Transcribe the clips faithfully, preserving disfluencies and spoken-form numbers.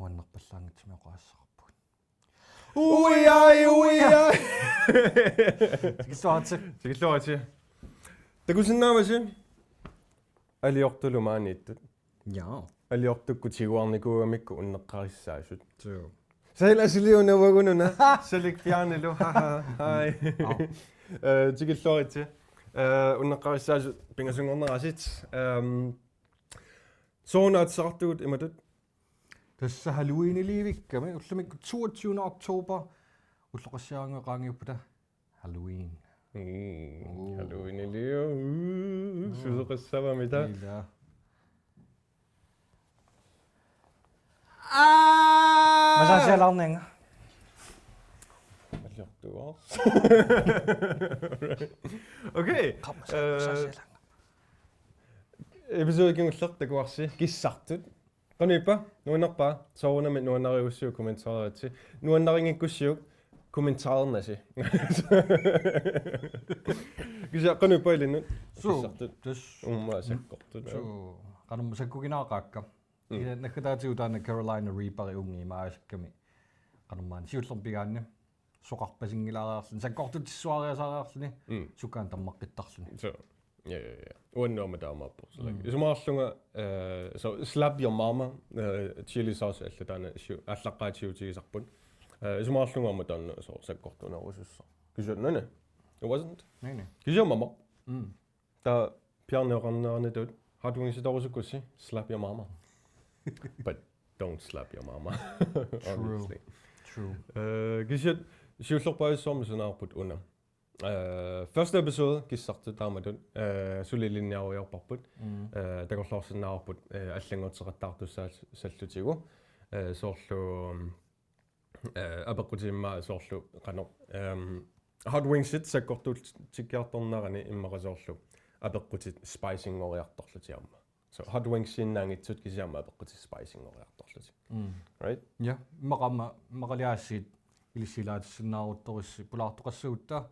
Nuannerpallaanngitsumik oqaaseqarpugut. Ui, ai, ui, ai. Tikilluaritsi. Tikilluaritsi. Takusinnaavasi aliortulu maaniittut. Ja. Aliortukkut tiguarnikuugamikku unneqqarissaasut. Joo. Sail asiliuna uagununa. Salik Bjarnelu. Ha, ha, hai. Au. Eh, tikilluaritsi. Eh, unneqqarissaasut pingasunngorneraasit. Ehm, soorunami atisaqartugut imatut. Tassa Halloweenilivikkami ullumikkut toogtyvende oktober. Ulloqassiaraangat qaangiuppata Halloween. Mm, Uu. Halloweeniliu. Uu, Mm. Susoqassavamita. Ila. Aa! Masaasialaarnianga. Malliortugaa. Okay. Qamasa, eh, masaasialaanga. Episode kingulleq takuarsi kissartut. Qanoq ippa? Nuannerpa? Soorunami nuannarigussiuk kommentaritsi. Nuannarinngikkussiuk kommentarnasi. Kisianni qanoq ippa ilinnut? Suu, kissartut. Tassa. Uummaa sakkortut. Suu, qanormaa sakkukinaaqaakka. Mm. Ila naggataatigut taanna Carolina Reaperi uungi imaasakkami. Qanormaa siullermik pigaanni. Soqarpasinngilaareerluni, sakkortutissavariasaariarluni, Mm. sukkaanut tammaqqittarluni. So, ja, ja, ja. Uannut aamma taamaappoq. So, like, Mm. isumaqarlunga, eh, so, slap your mama, eh, chili sauce allat taanna siu-, aallaqqaatigut tigusarput. Eh, isumaqarlunga aamma taanna so, sakkortunerusussaq. Kisianni, nej, nej. It wasn't. Nej, nej. Kisianni aamma. Mm. Taava Bjarne oqarneranitut, hot wingsit torusukkussi, slap your mama. But don't slap your mama. True. Obviously. True. Eh, kisianni siullerpaajussuarmik sanaarput una. Eh, første episode kissartut taamatut, eh, suli ilinniarujoorparput. Mm. Eh, takorloorsinnaavarput, eh, allanngorteqattaartussaallu-, sallutigu. Eh, soorlu, eh, apeqqutit immaqa soorlu qanoq, ehm, hot wingsit sakkortuutikkiartornerani immaqa soorlu apeqqutit spicinngoriartorlutik aamma. So hot wingsiinnaanngitsut kisianni aamma apeqqutit spicinngoriartorlutik. Mm. Right? Ja, immaqa aamma, immaqalu aasiit ilissi ilaatissinnaaruttorussi pulaartoqassagutta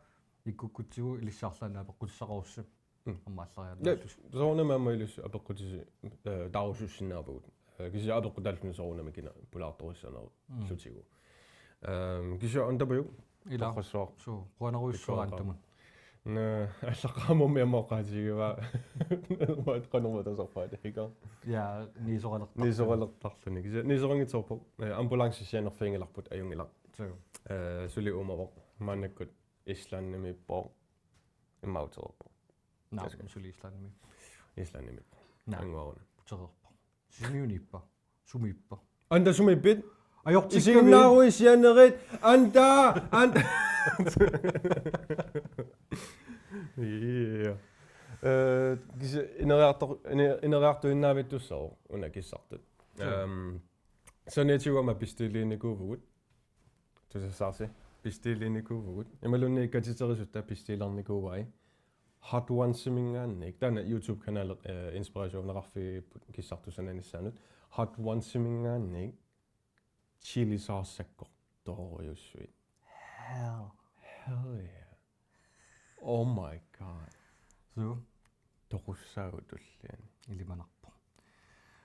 ikkukkutsigu ilissi arlaannik apeqqutissaqarussi. Mm. Aamma Ja, allariaannaallusi. Soorunami aamma ilissi apeqqutisi, eh, taarusussinnaavugut. Eh, kisianni apeqqutaalluni soorunami kina pulaartorissanerlutigu. Mm. Ehm, kisianni antapajuk. Ila. Torrassuaq. Suu, quanerujussuaq Tikkuaqqaa. Antamut. Naa, allaqqammermi aamma oqaatigivaa. Maat qanormaa taserpaat, ikke? Ja, niisoqalertarluni. Niisoqalertarluni. Kisianni niisoqanngitsoorpoq. Eh, ambulancit sianerfiginngilarput, ajunngilaq. Suu. Eh, suli uumavoq. Maannakkut Islandimiippoq. Immaqa utereerpoq. Naa, Taskua. Suli Islandimi. Islandimi. Naa. Anguaruna. Utereerpoq. Sisimiuniippa? Sumiippa? Anda sumiippit? Ajortikkavit? Isiginnaarui sianerit. Anda, anda. Ja. Eh, kisi-, ineriartor-, ine-, ineriartuinnavittussaavoq una kissartut. Suu. Ehm, saniatigut aamma bestiliinikuuvugut. Tusassaarsi. Bestiliinikuuvugut. Imaluunniit katiterisutta bestilernikuu-, Hot Onesiminngaanniit. Taanna YouTube-kanali, eh, inspirationeqarfigipput kissartut sananissaannut. Hot Onesiminngaanniit chili sauce sakkortoorujussuit. Hell. Hell yeah. Oh my God. Suu. Toqussaagut tulliani. Ilimanarpoq.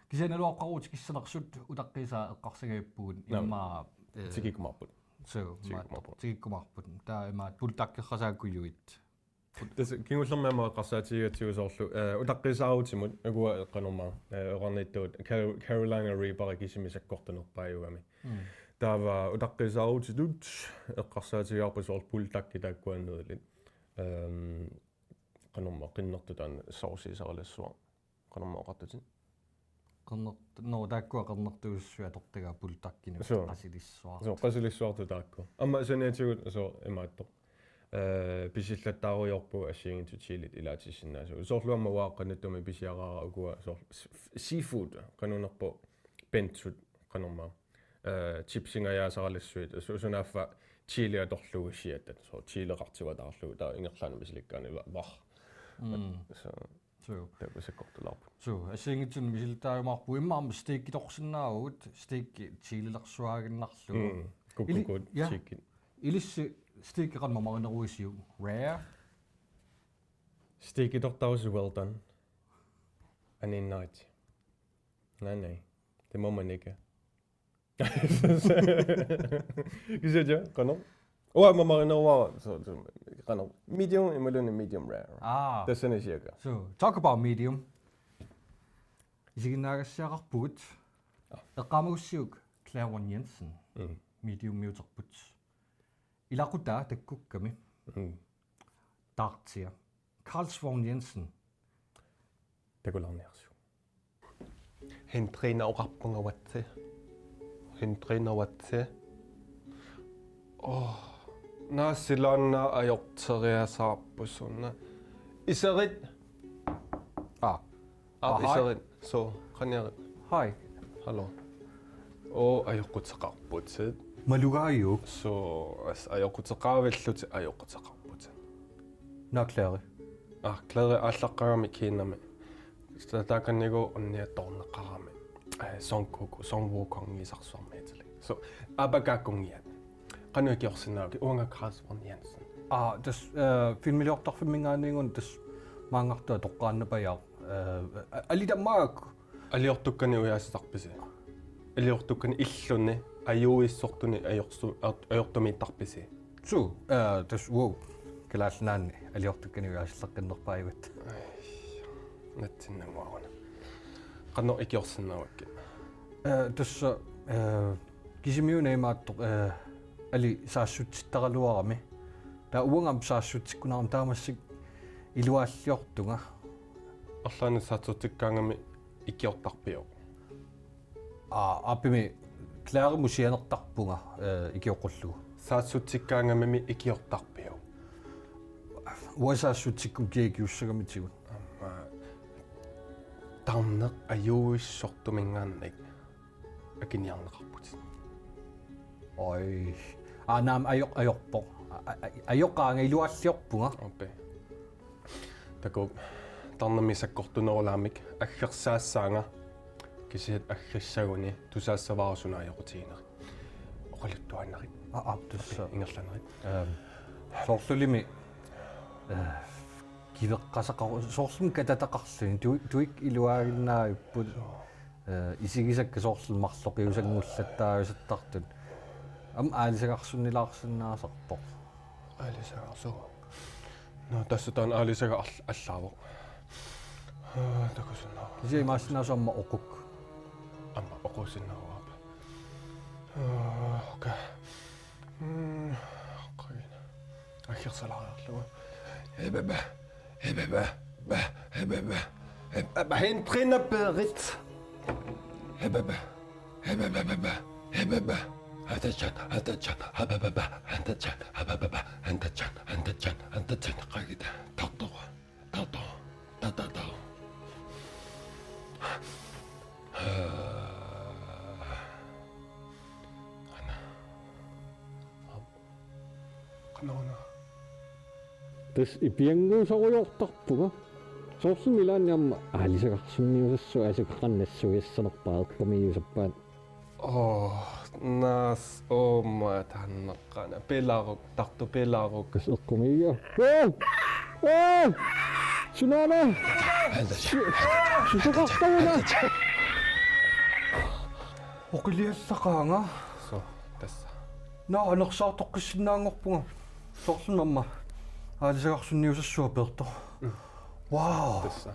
Kisianni naluara tikissanersut utaqqiisaa eqqarsagavippugut. Naamik. Immaqa, eh, tikikkumaarput. Suu, tikikkumaarput. Tikikkumaarput. Taava imaattoq bulldoggerasaakujuit. Tassa kingullermi aamma eqqarsaatigigatsigu soorlu, eh, utaqqisaarutimut, ukua qanormaa, eh, oqarnittut, Car-, Carolina Reaperi kisimi sakkortunerpaajugami. Mm. Taava utaqqisaarutit eqqarsaatigaarput soorlu bulldoggi taakkuannerilit. Ehm, qanormaa, qinnertoq taanna sauceesaralassuaq. Qanormaa oqartutit? Qerner-, nå, taakkua qernertuusussui atortagaat bulldogginik. Suu. Qasilissuartut. Suu, qasilissuartut taakku. Aamma saniatigut suu imaattoq. Eh, pisillattaarujoorpugut assigiinngitsut chilit ilaatissinnaasugut. Soorlu aamma uanga qanittumi pisiaraara ukua soorlu s-, f-, seafood, qanornerpoq bentut, qanormaa. Eh, chipsingajaasaralassuit, su-, sunaaffa chili atorlugu siatat, soorlu chileqartuataarlugu, taava ingerlaannaq misilikkaanni, va-, var. Mm. Suu. Suu. Taakku sakkortulaarput. Suu, assigiinngitsunik misilittaajumaarpugut, immaqa aamma steakitorsinnaavugut, steaki chililersuaaginnarlugu. Mm. Kukkukut, ili-, ja. Steakit. Ilissi steaki qanormaa marineruisiuk? Rare? Steakitortarusi well done. Aniinnaritsi. Nej, nej. Det må man ikke. Kisianni qanoq? Uanga mamarineruara, so, so, qanoq? Medium, imaluunniit medium rare. Ah. Tassani cirka. So, talk about medium. Isiginnaagassiaqarpugut. Ah. Eqqaamagussiuk Claire Won Jensen. Mm. Mediumiuterput. Ilaqutaa takkukkami. Mm. Taartia. Carl Svon Jensen. Takularniarsiuk. Hindrina oqarpunga watse. Hindrina watse. Oh. Naasilaanna ajorteriasaarput suna. Iserit. Ah. Ah, ah, hej. Iserit. So, qaniarit. Hej. Hallo. Oo, ajoquteqarputit. Malugaajuk. So, as ajoquteqavillutit ajoquteqarputit. Naa Claire. Ah, Claire aallaqqaagami kiinami. Taakanigu unniattoorneqarami. Eh, Son Goku, Son Wukong-isarsuarmiitili. So, aapakaakkunngiat. Qanoq ikiorsinnaavit, uanga Carl Svon Jensen. Aa, tassa, eh, filmiliortarfimminngaanniit tassa maanngartua toqqaannapajaa. Eh, a-, ali tamaak. Aliortukkani ujaasitarpisi? Aliortukkani illuni, ajuissortuni ajorsu-, a-, ajortumiittarpisi? Su, eh, tassa uagut Kalaallit Nunaanni aliortukkani ujaasilleqqinnerpaajugatta. Ai, natsinnannguaruna. Qanoq ikiorsinnaavakkit? Eh, tassa, eh, kisimiuna imaattoq, eh, ali saassutsittaraluarami. Taava uanga aamma saassutsikkunarama taamaasillunga iluaalliortunga. Arlaannik saassutsikkaangami ikiortarpiuk? Aa, aappimi Clairemut sianertarpunga, eh, ikioqqullugu. Saassutsikkaangamimi ikiortarpiuk? Uanga saassutsikkukku ikiussagamitigut. Aamma tarneq ajuissortuminngaanniit akiniarneqarputit. Oj. Aa, naamik ajo-, ajorpoq. A-, a-, a-, ajoqaanga iluaalliorpunga. Aappi. Takuuk, tarnermik sakkortunerulaamik aggersaassaanga, kisianni aggissaguni tusaassavara suna ajoqutiginerit. Oqaluttuaannarit. Aa, aap, tassa. Ingerlanerit. Ehm, soorlulimi, eh, kiveqqasaqaru-, soorlumi katataqarluni, tu-, tuikkut iluaaginnaavipput. Eh, isigisakka soorlu marloqiusanngulluttaavisartartut. Aamma aalisagarsunnilaarsinnaasarpoq. Aalisagarsuuvoq. Nå, tassa taanna aalisaga all-, allaavoq. Aa, takusinnaavat. Kisianni imaassinnaavoq aamma oquk. Aamma oquusinnaavat. Aa, okay. Mm, okay. Aggersalaariarlugu. Ebebe. Ebebe. Be. Ebebe. Ebebe. Hindrina perit. Ebebe. Ebebe. Ebebe. Ebebe. Atachan, atachan, abababa, atachan, abababa, atachan, atachan, atachan, qagita, tartoq, tartoq, tartartoq. Ana. Qanoq una? Tassa ipiannguusorujoortarpunga. Soorlumi ilaanni aamma aalisagarsunniusassua asukaqannassuiassanerpaa eqqumiiusappaat. Oo, naas, ooma, taannaqqaana. Pilaaruk, tartu pilaaruk. Tassa eqqumiiga. Aa! Aa! Sunaana! Su-, susoqartaguna! Oqiliallaqaanga. So, tassa. Naa, anersaartoqqissinnaanngorpunga. Soorlumi aamma aalisagarsunniusassua peertoq. Mm. Wow. Tassa.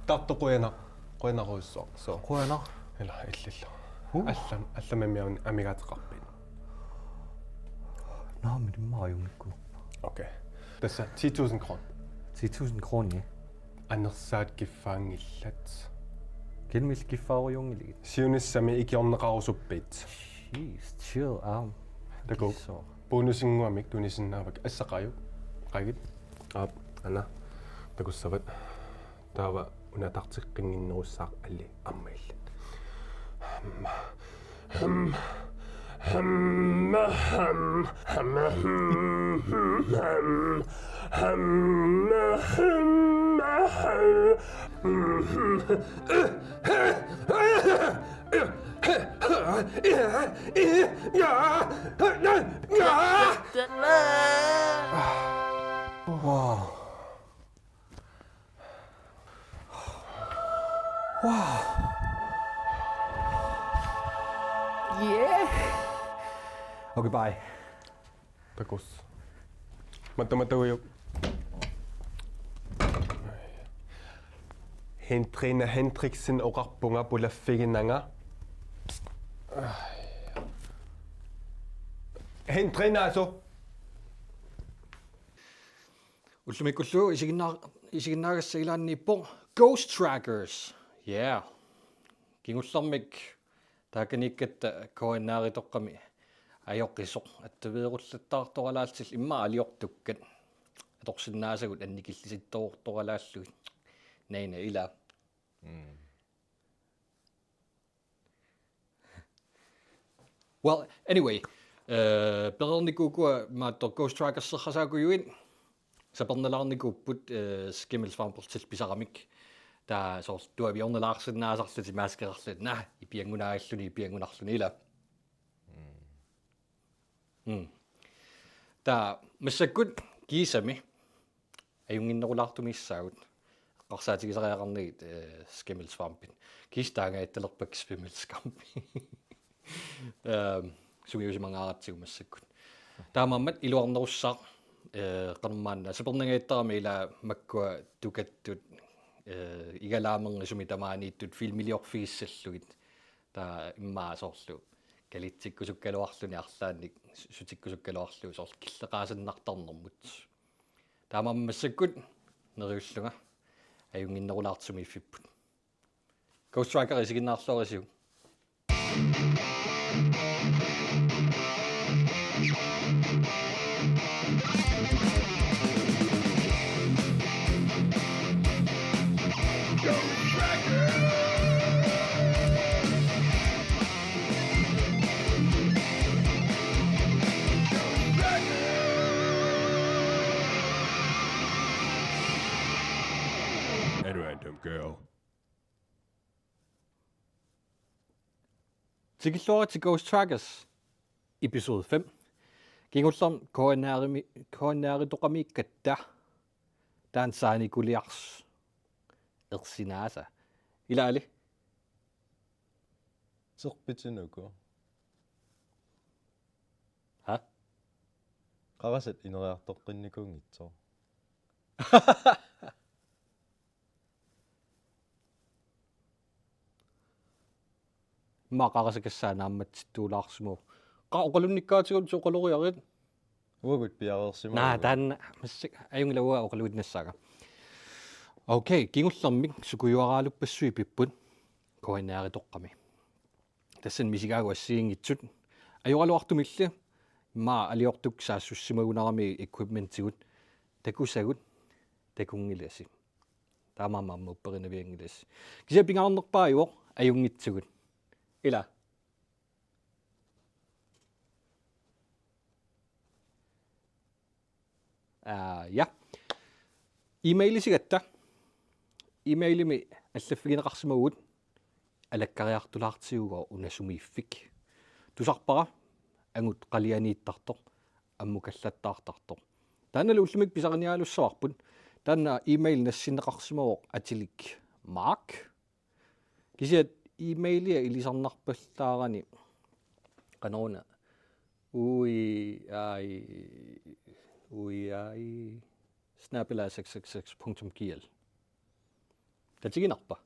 Tartu qujanaq, qujanarujussuaq. So. Qujanaq. Ila, illillu. Huh. Allam-, allamimmiuni amigaateqarpit? Naamik, immaqa ajunngikkunerpa. Okay. Tassa ti tusind kroner. Ti tusind kroner, ja. Anersaat kiffaanngillat. Kimmik kiffaarujunngiligit? Siunissami ikiorneqarusuppit? Jeez, chill, aam. Takuuk. Kissor. Bonusinnguamik tunisinnaavakka, assaqaajuk. Qagit. Aap, ana. Takussavat. Taava una tarteqqinnginnerussaaq, ali aamma illit. Wow. Wow. Yeah. Okay, bye. Takuss. Matuma takujuk. Hendrina Hendriksen oqarpunga pulaffiginanga. Hendrina asu. Ullumikkullu isiginna-, isiginnaagassaq ilaanniippoq Ghost Trackers. Yeah. Kingullermik taakaniikkatta K N R-itoqqami ajoqisoq attaveerullattaartoralaallutillu immaqa aliortukkat atorsinnaasagut annikillisittoortoralaallugit. Naina ila. Mm. Well, anyway, eh, pereernikuupput maattoq Ghost Trackers-erpassuit sapernalaarnikuupput, eh, skimmelsvampertillu pisaramik. Taava soorlu tuaviornalaarsinnaasarlutik maskerarlutik, naa, ipianngunarluni, ipianngunarluni ila. Mm. Taava massakkut kiisami ajunnginnerulaartumik issaagut. Eqqarsaatigisariaqarnagit, eh, skimmelsvampit. Kiisalu taangajattalerpakka svimmelskærm. Ehm, sungiusimangaaratsigu massakkut. Taamaammat iluarnerussaaq, eh, qanormaanna sapernangajattaramik ila makkua tukattut, eh, igalaamernisumi tamaaniittut filmiliorfigissallugit. Taava immaqa soorlu kalitsikkusukkaluarluni arlaannik su-, sutikkusukkaluarlugu soorlu killeqaasannartarnermut. Taamaammat massakkut neriullunga ajunnginnerulaartumik sumiiffipput. Ghost Tracker isiginnaarluarisiuk. And random girl. Tikilluaritsi Ghost Trackers episode fem. Kingullermik K N R-imi, K N R-itoqamiikkatta taanna saanikuliarsuup ersinaasa. Ilaali. Terpitinuku. Ha? Qarasat ineriartoqqinnikuunngitsoq. Immaqa qarasakassaa naammatsittuulaarsimavoq. Qaa, oqalunnikkaatigut oqaloriarit. Uagut piareersimavit. Naa, taanna massakkut ajunngilaq, uanga oqaluinnassaanga. Okay, kingullermik sukujuaraaluppassuit pipput K N R-itoqqami. Tassani misigaagut assigiinngitsut. Ajoraluartumilli immaqa aliortukkut saassussimagunarami equipmentigut takusagut takunngilasi. Taamaammat aamma upperinavianngilasi. Kisianni pingaarnerpaajuvoq ajunngitsugut. Ila. Aa, ja. E-mailisigatta. E-mailimi allaffigineqarsimavugut alakkariartulaartigigooq una sumiiffik. Tusarpara angut qalianiittartoq, ammukallattaartartoq. Taannalu ullumikkut pisariniaalussavarput. Taanna e-mail nassinneqarsimavoq atilik Mark. Kisianni e-mailia ilisarnarpallaarani qanoruna uiai uiai snabel-a seks seks seks punktum g l. Tatiginarpa?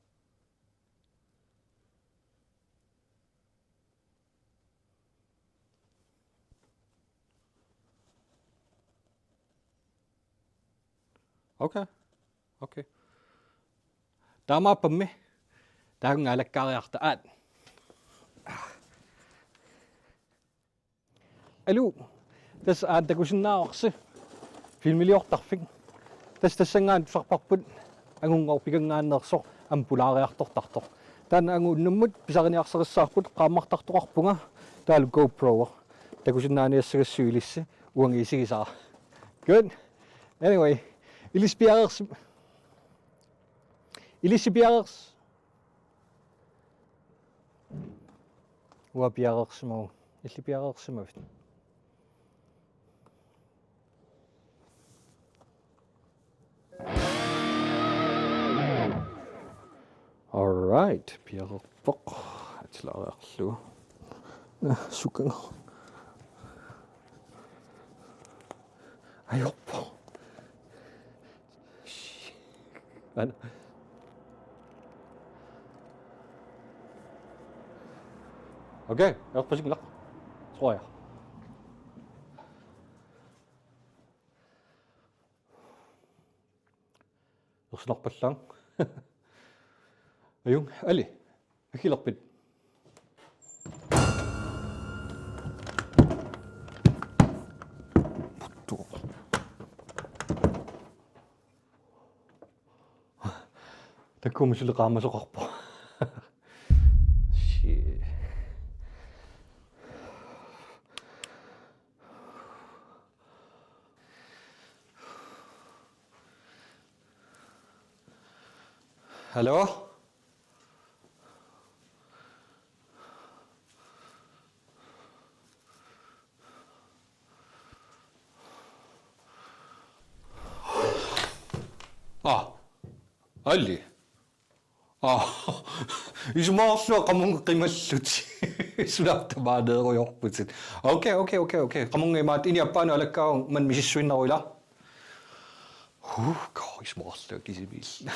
Okay. Okay. Taamaappammi taanna alakkaariarta aat. Aluu. Tassa aat takusinnaavarsi filmiliortarfik. Tassa tassanngaanniit tusarparput angunngooq pikanngaanneersoq aamma pulaariartortartoq. Taanna angut unnummut pisariniarsarissavarput, qaammartartoqarpunga taavalu GoPro-eq. Takusinnaaniassagassi ilissi uanga isigisara. Good. Anyway, ilissi piareersi-, ilissi piareers-, uanga piareersimavunga. Illit piareersimavit? All right, piareerpoq. Atilaariarlugu. Sukanga. Ajorpoq. Ana. Okay, ajorpasinngilaq. Tror jeg. Ersinarpallaaq. Ajunngilaq, Ali. Akilerpit. Takuuk suli qaamasoqarpoq. Shit. Hello? Aa, Ali. Aa, isumaqarlunga qamunga qimallutit. Suna tamaaneerujoorputit. Okay, okay, okay, okay. Qamunga imaattoq, ini appaanut alakkaavunga, manna misissuinnaruit ilaa. Huh, koo, isumaqarlunga kisimiillunga.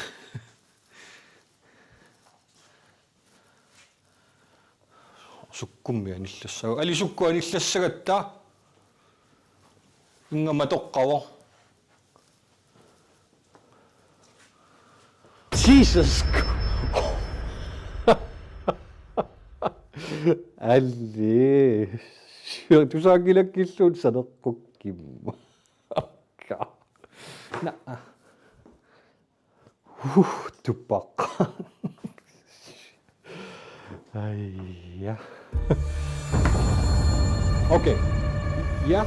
Sukkummi anillassaga? Ali, sukkut anillassagatta? Ingammik matoqqavoq. Jesus! Ali. Tusaanngilakkilluunniit saneqqukkimma. Naa. Huh, tupaq. Aja. Okay. Ja,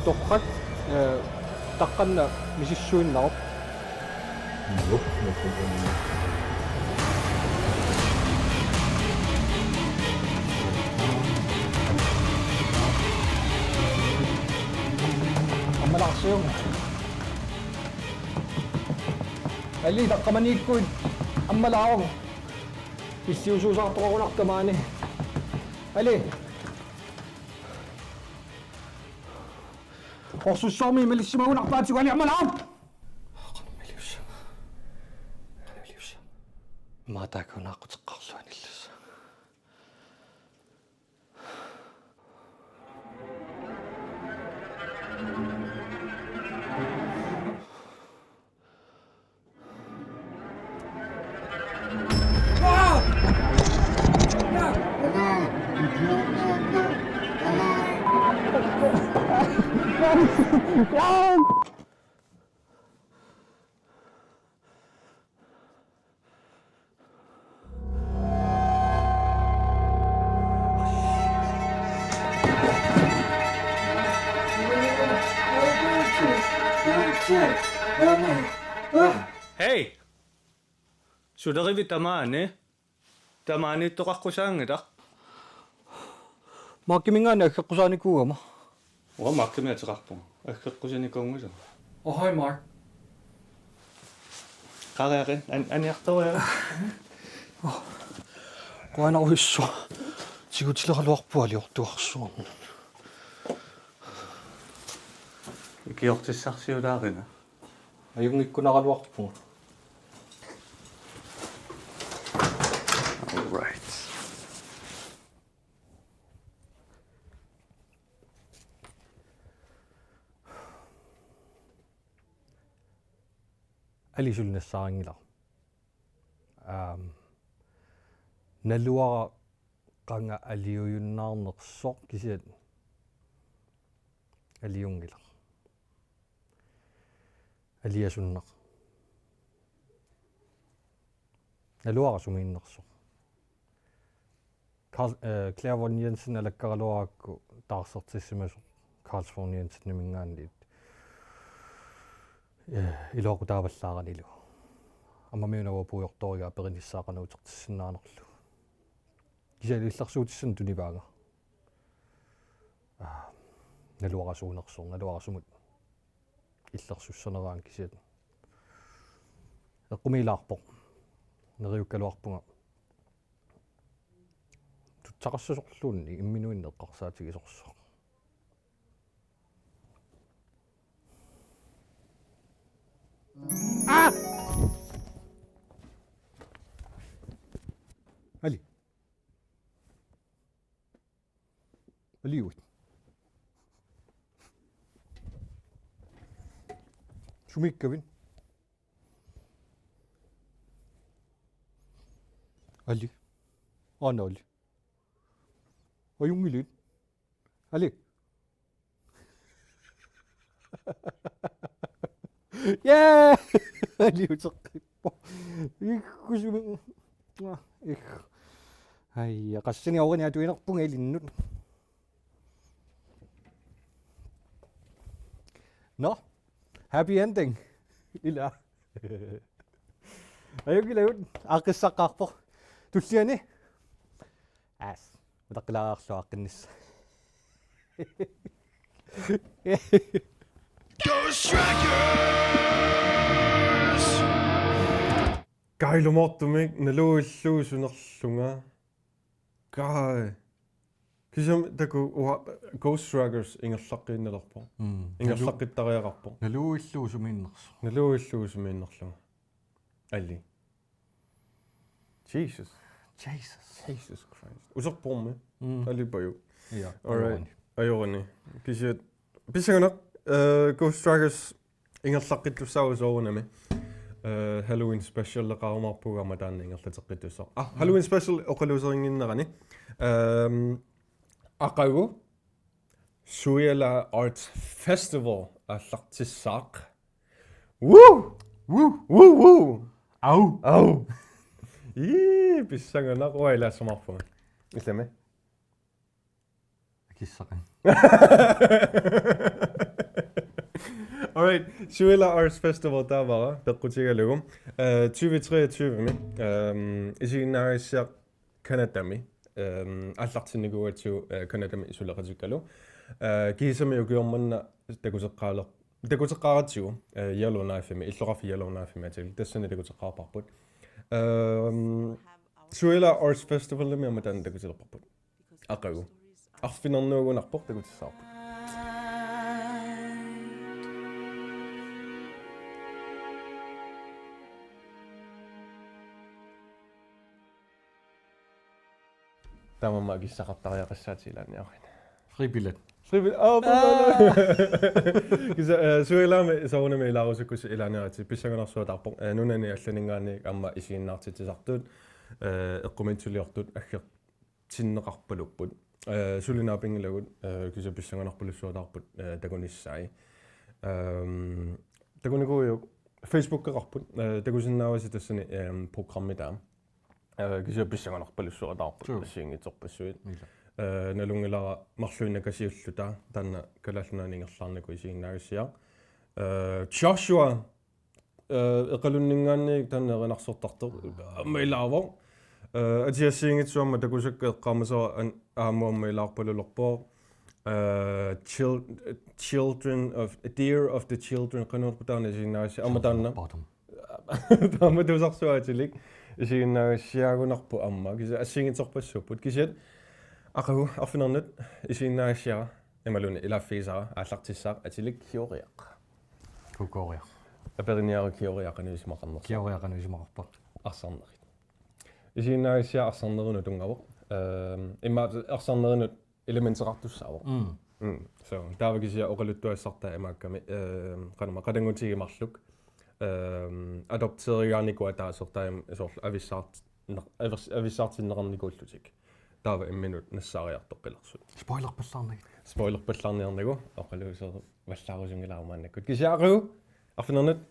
torrak, eh, taqqannaq misissuinnarpoq. Ammalaarsiuk. Ali, taqqamaniikkuit ammalaaruk. Issiusuusaartoqarunarpoq tamaani. Ali. Qorsussuarmi malissimagunarpaatigut, Ali, ammalaaruk. Qanmiliussa. Qanmiliussa. Maataakunaaqquteqqarlu anillussa. Hey! Sulerivit tamaani? Tamaaniittoqaqqusaanngilaq. Markiminngaanniit aggeqqusaanikuugama. Uanga Markimik ateqarpunga. Aggeqqusanikuunngisama. Oh, hi, Mark. Qariaqin, an-, aniartoriaqi. Qujanarujussuaq. Tigutileraluarpunga aliortuarsuarnut. Ikiortissarsiulaarina. Ajunngikkunaraluarpunga. All right. Ali, suli nassaarinngilara. Aam, naluara qanga aliujunnaarnersoq kisianni aliunngilaq. Aliasunnaq. Naluara sumiinnersoq. Carl, eh, Claire Von Jensen alakkaraluarakku taarsertissimasoq Carl Von Jenseniminngaanniit, eh, iluaqutaavallaaranilu. Aamma miuna uanga puigortorigaa perinissaa qanoq utertissinnaanerlugu. Kisianni illersuutissanut tunivaanga. Aa, naluara suunersoq, naluara sumut illersussaneraangat kisianni. Eqqumiilaarpoq. Neriukkaluarpunga. Tutsaqassasorluunniit imminuinnaq eqqarsaatigisorsuaq. Aliuit. Sumiikkavit? Ali. Aana Ali. Ajunngilit. Ali. Jaa! Aliuteqqippoq. Ikkusumi. Ah, ik. Ai, qassini orani atuinerpunga ilinnut. Nå, happy ending. Ila. Ajunngilaq, aaqqissaqqaarpoq. Tulliani. Aas. Utaqqilaarluaqqinnis. Ghost Trackers! Kailumoortumik naluilluusunerlunga. Kai. Kisam taku ua Ghost Trackers ingerlaqqiinnalerpoq. Mm. Ingerlaqqittariaqarpoq. Naluilluusumiinnersoq. Naluilluusumiinnerlunga. Ali. Jesus. Jesus. Jesus Christ. Userpormi. Mm. Alipaju. Ja. All right. Ajorani. Ajorani. Kisiat. Pissanganaq, eh, Ghost Trackers ingerlaqqittussaavoq soorunami. Eh, Halloween specialeqarumaarpugut aamma taanna ingerlateqqittussaq. Ah, Halloween special oqaluuserinnginnerani. Ehm, aqagu Suila Arts Festival aallartissaaq. Woo! Woo! Woo, woo! Au! Au! Ii, pissanganaq, uanga ilaassamaarpunga. Illami. Akissaqan. All right, Suila Arts Festival taavara peqqutigalugu. Eh, tyve treogtyve-mi, ehm, isiginnaagassiaq Canadami, ehm, aallartinnikuugatsigu, eh, Canadami suleqatikkalu. Eh, kiisami ukioq manna takuteqqaaler-, takuteqqaaratsigu, eh, Yellowknife-imi, illoqarfik Yellowknife-imi atilik, tassani takuteqqaarparput. Ehm, Suila Arts Festival-imi aamma taanna takutilerparput. Aqagu. Arfineq-nernikuugunarpoq takutissavarput. Taamaammat akissaqartariaqassaatit ilaanniarit. Fribillet. Fribillet. Aa, fribillet. Kisianni, eh, Suilami soorunami ilaarusukkussi ilaanniaritsi pissanganarsuataarpoq. Eh, nunani allaninngaanniit aamma isiginnaartitsisartut, eh, eqqumiitsuliortut agger- tinneqarpalupput. Eh, suli naapinngilagut, eh, kisianni pissanganarpalussuataarput, eh, takunissaat. Ehm, takunikuujuk Facebookeqarput, eh, takusinnaavasi tassani, ehm, programmi taama. Eh, kisianni pissanganarpalussuataarput. Sure. Assigiinngitsorpassuit. Ila. Eh, nalunngilara marluinnaq kasiulluta taanna Kalaallit Nunaanni ingerlaarnikuuvoq isiginnaagassiaq. Eh, Joshua eh, Eqalunninngaanniit taanna erinarsortartoq aamma ilaavoq. Eh, ati assigiinngitsuarma takusakka eqqaamasara an-, aamma aamma ilaarpalulerpoq. Eh, chil-, Children of, Dear of the Children, qanoq taanna isiginnaagassiaq, aamma taanna. Bottom. Taama tusarsuaq atilik isiginnaagassiaagunarpoq aamma. Kisianni assigiinngitsorpassuupput. Kisianni aqagu arfinernut isiginnaagassiara imaluunniit ilaaffigisara aallartissaaq atilik Kioriaq. Kukooriaq. Aperiniaruk Kioriaq qanoq isumaqarnersoq. Kioriaq qanoq isumaqarpa? Arsarnerit. Isiginnaagassiaq arsarnerinut tunngavoq. Ehm, immaqa arsarnerinut elementeqartussaavoq. Mm. Mm. So, taava kisianni oqaluttuassartaa imaakkami, ehm, qanormaa qatanngutigiit marluk. Ehm, adopterigaarnikuuaat taasertaam soorlu avissaart-, ner-, avers-, avissaartinneqarnikuullutik. Taava imminut nassaariartoqqilersut. Spoilerpallaarnagit. Spoilerpallaarniarnagu, oqaluuserup vallaarusunngilara maannakkut. Kisianni aqagu, arfinernut,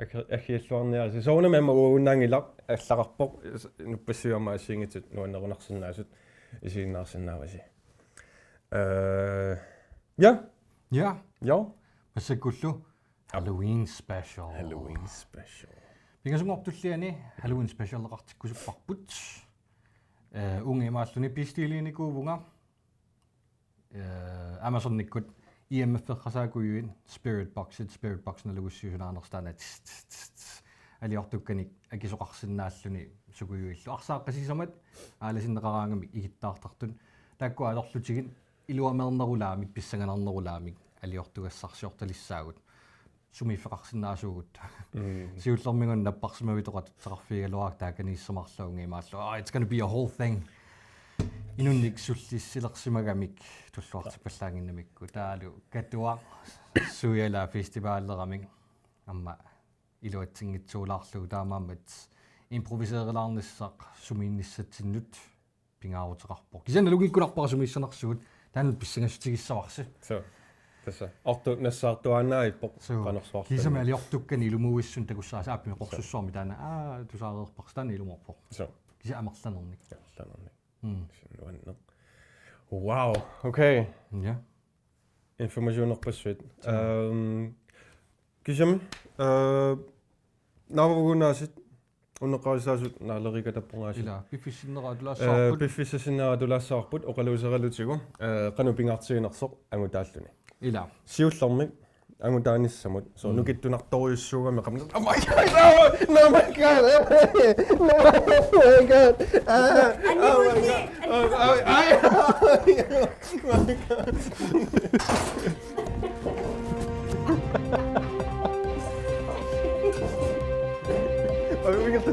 aggi-, aggialluarniarisi. Soorunami aamma uagunnaanngilaq, allaqarpoq, s-, nupassuit aamma assigiinngitsut nuannerunarsinnaasut, isiginnaarsinnaavasi. Eh, ja. Ja. Ja. Massakkullu. Halloween special. Halloween special. Pingasunngortulliani Halloween specialeqartikkusupparput. Eh, uunga imaalluni bestiiliinikuuvunga. Eh, Amazonikkut I M F-eqqasaakkujuit Spirit Boxit, Spirit Box nalugussiusunaanersoq taanna tss, tss, tss, tss, aliortukkanik akisoqarsinnaalluni sukujuillu. Arsaaqqat sisamat aalasinneqaraangamik igittaartartut. Taakkua atorlutigit iluameernerulaamik, pissanganarnerulaamik aliortugassarsiortalissaagut. Sumiiffeqarsinnaasuugut. Mm. Siullermik una napparsimavittoq atussaqarfigigaluarakkit taakaniissamarluunga imaallu. Oh, it's gonna be a whole thing. Inunnik sullissilersimagamik tulluartippallaannginnamikku taavalu Katuaq suiala festivaleramik aamma iluatsinngitsoorlugu taamaammat improviseerilaarnissaq sumiinnissatsinnut pingaaruteqarpoq. Kisianni nalunngikkunarpara sumiissanersugut taanna pissangassutigissavarsi. So, tassa. Ortu nassaartuaannaavippoq. So, qanorsuarluni. Kiisami aliortukkani ilumuuissunik takussaasi aappi qorsussuarmi taanna. Aa, tusaareerparsi taanna ilumoorpoq. So. Kisianni amerlanernik. Amerlanernik. Mm. Nuanneq. Wow, okay. Ja. Informationerpassuit. Ehm, kisianni, eh, naavagunaasiit unneqqarissaasut naalerikatappungaasiit. Ila, piffissinnerat atulaassavarput. Eh, piffissinnerat atulaassavarput, oqaluuseralutigu, eh, qanoq pingaartiginersoq angutaalluni. Ila. Siullermik, angutaanissamut. So, mm, nukittunartorujussuugami qamna. Oh my god! Oh, no my god! Oh my god! Ah, oh my god! Oh, oh, oh, oh my god! Oh, we got the